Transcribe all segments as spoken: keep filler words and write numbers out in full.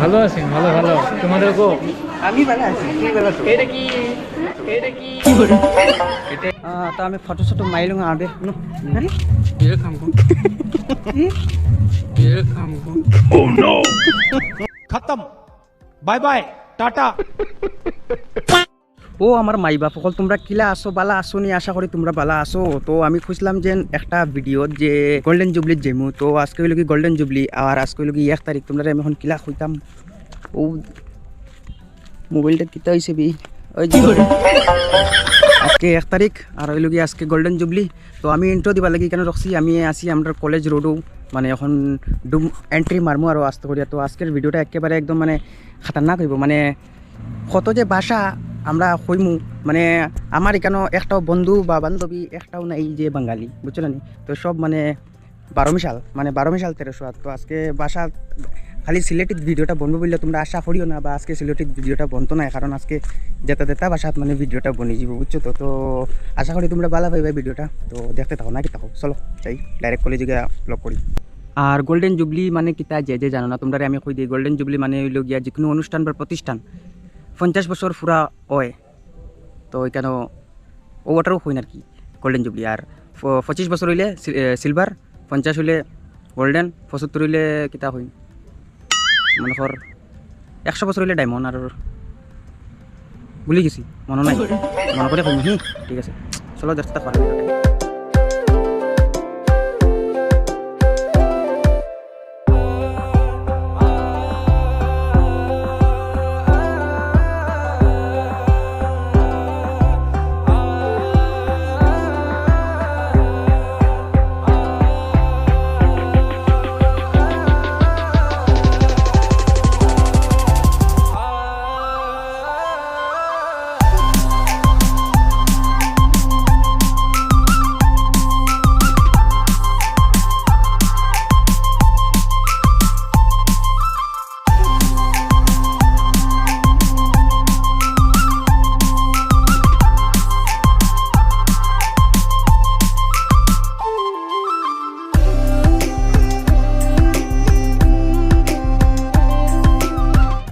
ভালো আছি, ভালো, ভালো। তোমাদের গো? আমি ভালো আছি, তুই ভালো তো? এটা কি? এটা কি? আহ, তো আমি ফটো শটো মাইলুম আগে, নো? বিয়ে খামো। কি? বিয়ে খামো। খতম। Bye bye. টাটা। ও আমার মাই বাপ অকল, তোমরা কিলা আছো, বালা আছো নি? আশা করি তোমরা বালা আছো। তো আমি খুঁজলাম যে একটা ভিডিও যে গোল্ডেন জুবলির জেমু, তো আজকে অইলো কি গোল্ডেন জুবলি, আর আজকে অইলো কি এক তারিখ। তোমরা আমি এখন কিলা কইতাম, ও মোবাইলটা কিতা হইছে বি? ওই যে আজকে এক তারিখ, আর অইলো কি আজকে গোল্ডেন জুবলি। তো আমি ইন্ট্রো দিবার লাগি কেন রাখছি, আমি আছি আমরা কলেজ রোডও, মানে এখন ডুম এন্ট্রি মারমু আরও আস্তে করিয়া। তো আজকের ভিডিওটা একেবারে একদম মানে খাতারনাক হইব, মানে কত যে ভাষা আমরা কইমু, মানে আমার এখানো একটাও বন্ধু বা বান্ধবী একটাও নাই যে বাঙালি, বুঝছো না নি? তো সব মানে বারো মিশাল, মানে বারো মিশাল তেরোশো আট। তো আজকে ভাষা খালি সিলেটি ভিডিওটা বনবো বললে তোমরা আশা করিও না, বা আজকে সিলেটি ভিডিওটা বনতো না, কারণ আজকে যেটা যেটা ভাষাত মানে ভিডিওটা বনি যাব, বুঝছো তো? তো আশা করি তোমরা ভালো পাইবা ভিডিওটা। তো দেখতে থাকো, নাকি থাকো, চলো যাই ডাইরেক্ট কলেজে গিয়া ব্লগ করি। আর গোল্ডেন জুবলি মানে কিতা, যে যে জানো না, তোমরারে আমি কই দিই, গোল্ডেন জুবলি মানে হইলো গিয়া যে কোনো অনুষ্ঠান বা প্রতিষ্ঠান পঞ্চাশ বছর পুরা হয়, তো ওইখানে ও ওটারও হইন আর কি, গোল্ডেন জুবলি। আর ফ-, পঁচিশ বছর হইলে সি-, এ, সিলভার, পঞ্চাশ হইলে গোল্ডেন, পঁচাত্তর হইলে কিতা হইন, মনে কর একশো বছর হইলে ডায়মন্ড। আর ভুলি গেছি, মনে নাই, মনে করে কইমু। হুম, ঠিক আছে, চলো দেখতে থাকো।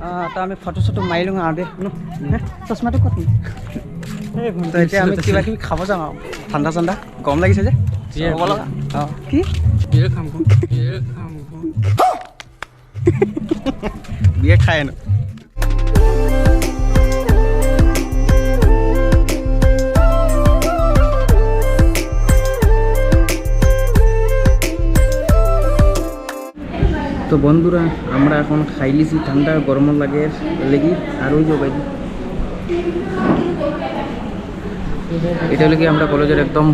আহ, তো আমি ফটো শটো মাইলুম আগে, হুনো? হ্যাঁ, চশমাটা কত? এই বন্ধু, তো এতিয়া আমি কিবা কিবি খাব যাম আৰু। ঠাণ্ডা ঠাণ্ডা, গৰম লাগিছে যে। বিয়েৰ, ব'লা। বিয়েৰ। অ। কি? বিয়েৰ খাম, বিয়েৰ খাম। বিয়েৰ খাই আনো। তো বন্ধুরা, আমরা এখন খাইলিছি, ঠান্ডা গরম লাগে লেগি। আর ওই যে ভাই, এটা হলো কি আমরা কলেজের একদম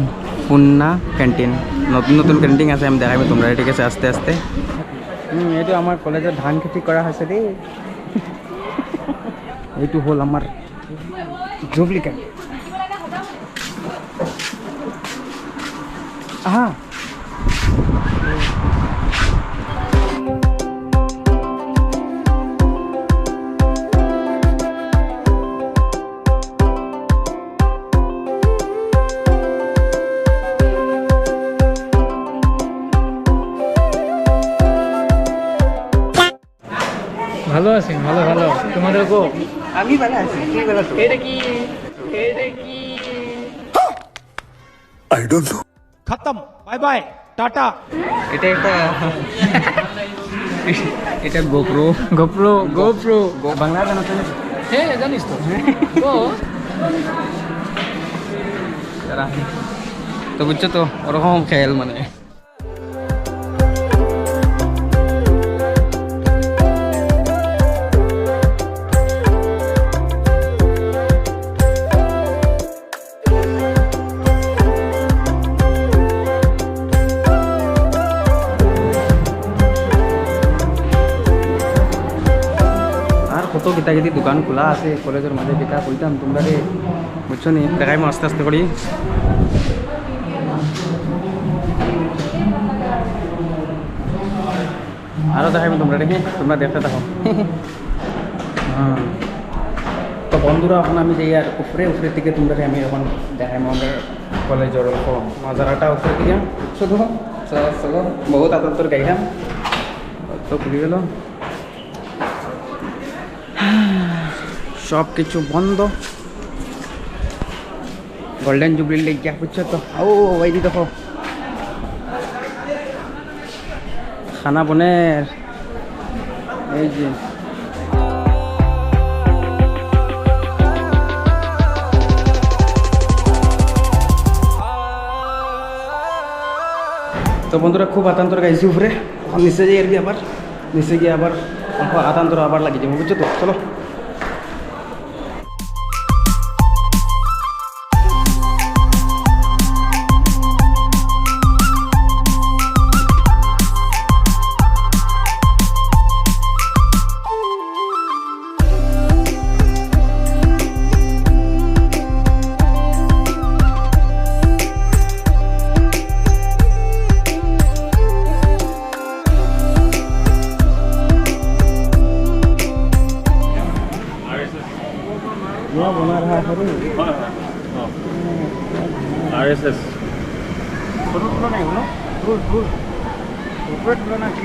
পুন্না ক্যান্টিন, নতুন নতুন ক্যান্টিন আছে, আমি দেখাইবো তোমরা, ঠিক আছে, আস্তে আস্তে। হুম, এইটো আমাৰ কলেজত ধান খেতি কৰা হৈছে দেই। এইটো হ'ল আমাৰ জুবলি ক্যান্টিন। আহা। ভালো আছি, ভালো, ভালো। তোমাদের গো? আমি ভালো আছি, তুই ভালো তো? এটা কি? এটা কি? I don't know. খতম, বাই বাই, টাটা। এটা একটা, এটা GoPro। GoPro, GoPro। বাংলা জানো তো? হ্যাঁ, জানিস তো। তো? তো বুঝছো তো, ওরকম খেল মানে। আর কত কিতা কিতি দোকান খোলা আছে কলেজের মাঝে, কিতা কইতাম তোমরারে, বুঝছো নি? দেখাইমু আস্তে আস্তে করি। আরো দেখাইমু তোমরারে, তোমরা দেখতে থাকো। হ্যাঁ। তো বন্ধুরা, এখন আমি যাই আর উপরে, উপরের দিকে তোমরারে আমি এখন দেখাইমু আমরা কলেজের অল্প নাজারাটা উপরের দিকে। বুঝছো তো? চলো, চলো। বহুত আদর তোর গাইলাম। তো খুলি গেল। সব কিছু বন্ধ। গোল্ডেন জুবলি লাগিয়া, বুঝছো তো? ও, এই যে দেখো, খানা বনের, এই যে। তো বন্ধুরা, খুব আতান্তর গাইছি উপরে, নিচে যাই আর কি আবার। নিচে গিয়া আবার আতান্তর আবার লাগি যাইমু, বুঝছো তো? চলো।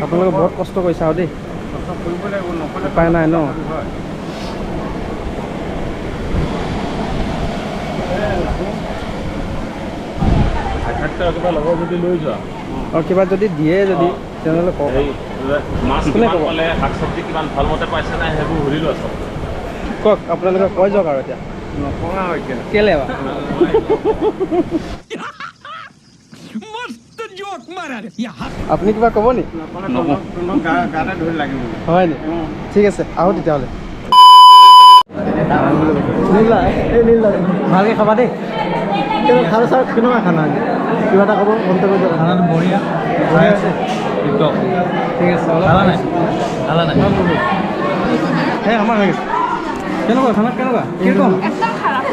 আপোনালোকে বহুত কষ্ট কৰিছা আৰু দেই। উপায় নাই ন? সাক্ষাৎকাৰ কিবা ল'ব যদি লৈ যোৱা। আৰু কিবা যদি দিয়ে যদি, অ। তেনেহ'লে কওক। এই মাছ কোনে কিমান ক'ব? পালে, শাক চব্জি কিমান ভাল মতে পাইছে নাই, সেইবোৰ সুধি লোৱা চব। কওক, আপোনালোকে কৈ যাওক আৰু এতিয়া। নকওঁ আৰু এতিয়া। কেলে বা? মস্ত জোক মাৰা ৰে। আপুনি কিবা ক'ব নি? নকওঁ। হয় নি? ঠিক আছে, আহো তেতিয়াহ'লে। নীলা, এই নীলা। ভালকে খাবা দেই। কেনে খানা চানা, কেনেকুৱা খানা আজি? কিবা এটা ক'ব, মন্তব্য দিব। খানাটো বঢ়িয়া। বঢ়িয়া আছে। একদম। ঠিক আছে, অলপ খালা নাই? খালা নাই? হে, আমাৰ হৈ গৈছে। কেনেকুৱা খানা, কেনেকুৱা? কিৰকম? একদম খাৰাপ।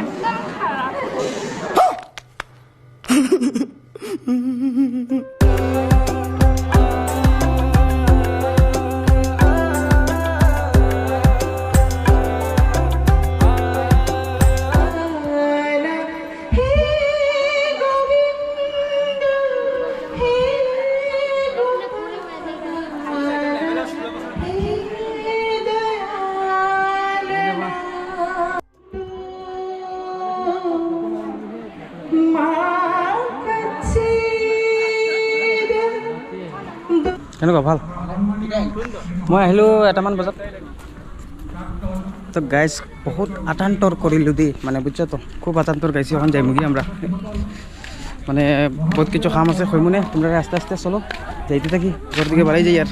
একদম খাৰাপ। কেনেকুৱা, ভাল? মই আহিলোঁ এটামান বজাত। তো গাইজ, বহুত আতান্তৰ কৰিলোঁ দেই, মানে, বুজছা তো, খুব আতান্তৰ গাইছি। অখন যাইমুগি আমরা, মানে, বহুত কিছু কাম আছে, কইমুনে, তোমরা আস্তে আস্তে চলো, যাইতে থাকি, ঘর দিকে বাড়াই যাই আর।